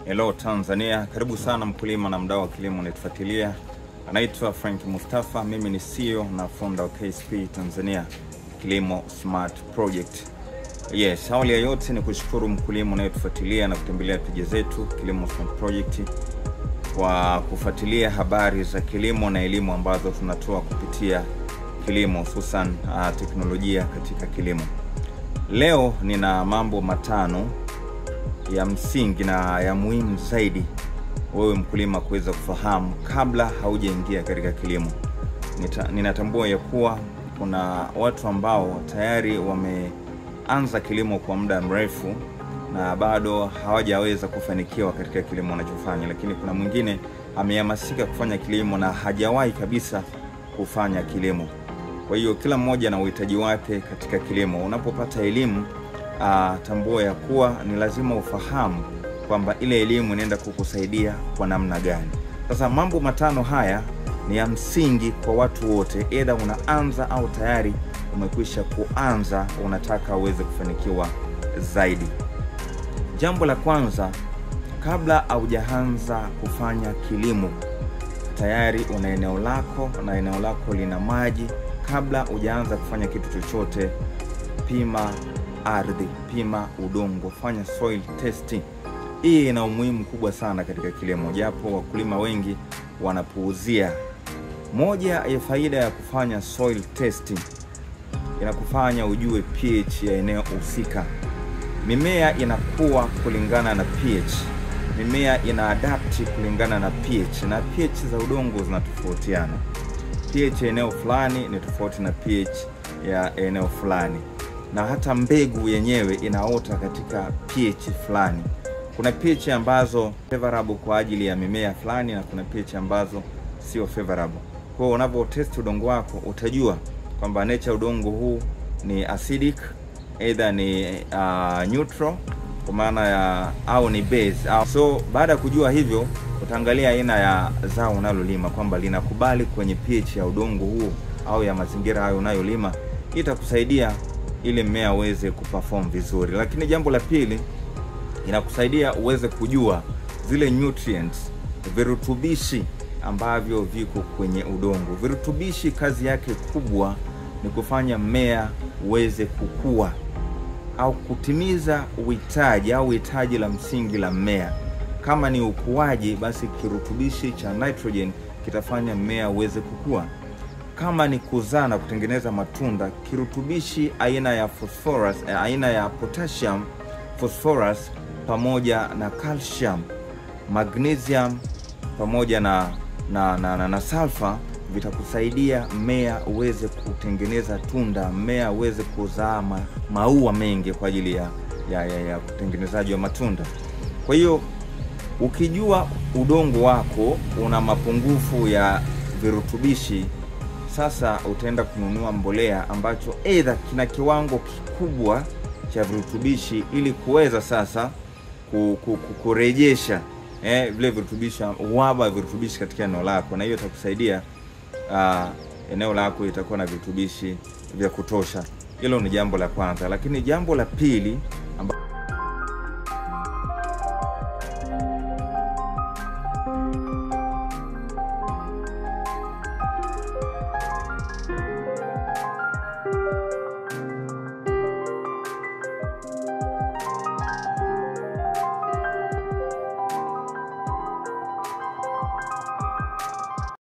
Hello Tanzania, karibu sana mkulima na mdau wa kilimo unatufuatilia. Anaitwa Frank Mustafa, mimi ni CEO na founder wa KSP Tanzania Kilimo Smart Project. Yes, awali ya yote ni kushukuru mkulima unayetufuatilia na kutembelea peji zetu Kilimo Smart Project kwa kufuatilia habari za kilimo na elimu ambazo tunatoa kupitia kilimo, hususan teknolojia katika kilimo. Leo nina mambo matano ya msingi na ya muhimu zaidi wewe mkulima kuweza kufahamu kabla haujaingia katika kilimo. Ninatambua ya kuwa kuna watu ambao tayari wameanza kilimo kwa muda mrefu na bado hawajaweza kufanikiwa katika kilimo wanachofanya, lakini kuna mwingine amehamasika kufanya kilimo na hajawahi kabisa kufanya kilimo. Kwa hiyo kila mmoja na uhitaji wake katika kilimo. Unapopata elimu, tambua ya kuwa ni lazima ufahamu kwamba ile elimu inaenda kukusaidia kwa namna gani. Sasa mambo matano haya ni ya msingi kwa watu wote, either unaanza au tayari umekwisha kuanza, unataka uweze kufanikiwa zaidi. Jambo la kwanza, kabla haujaanza kufanya kilimo, tayari una eneo lako na eneo lako lina maji. Kabla hujaanza kufanya kitu chochote, pima ardhi, pima udongo, fanya soil testing. Hii ina umuhimu mkubwa sana katika kilimo, japo wakulima wengi wanapuuzia. Moja ya faida ya kufanya soil testing, inakufanya ujue pH ya eneo husika. Mimea inakuwa kulingana na pH, mimea ina adapt kulingana na pH, na pH za udongo zinatofautiana. pH ya eneo fulani ni tofauti na pH ya eneo fulani, na hata mbegu yenyewe inaota katika pH fulani. Kuna pH ambazo favorable kwa ajili ya mimea fulani na kuna pH ambazo sio favorable. Kwa hiyo unapo test udongo wako utajua kwamba nature udongo huu ni acidic, either ni neutral kwa maana ya au ni base. So baada ya kujua hivyo, utaangalia aina ya zao unalolima kwamba linakubali kwenye pH ya udongo huu au ya mazingira hayo unayolima. Itakusaidia ili mmea uweze kuperform vizuri. Lakini jambo la pili, inakusaidia uweze kujua zile nutrients, virutubishi ambavyo viko kwenye udongo. Virutubishi kazi yake kubwa ni kufanya mmea uweze kukua au kutimiza uhitaji au hitaji la msingi la mmea. Kama ni ukuaji, basi kirutubishi cha nitrogen kitafanya mmea uweze kukua. Kama ni kuzaa na kutengeneza matunda, kirutubishi aina ya phosphorus, aina ya potassium, phosphorus pamoja na calcium, magnesium pamoja na sulfur vitakusaidia mmea uweze kutengeneza tunda, mmea uweze kuzaa maua mengi kwa ajili ya kutengenezaji wa matunda. Kwa hiyo ukijua udongo wako una mapungufu ya virutubishi, sasa utaenda kununua mbolea ambacho either kina kiwango kikubwa cha virutubishi ili kuweza sasa kurejesha vile virutubishi, uhaba virutubishi katika eneo lako, na hiyo itakusaidia eneo lako itakuwa na virutubishi vya kutosha. Hilo ni jambo la kwanza. Lakini jambo la pili,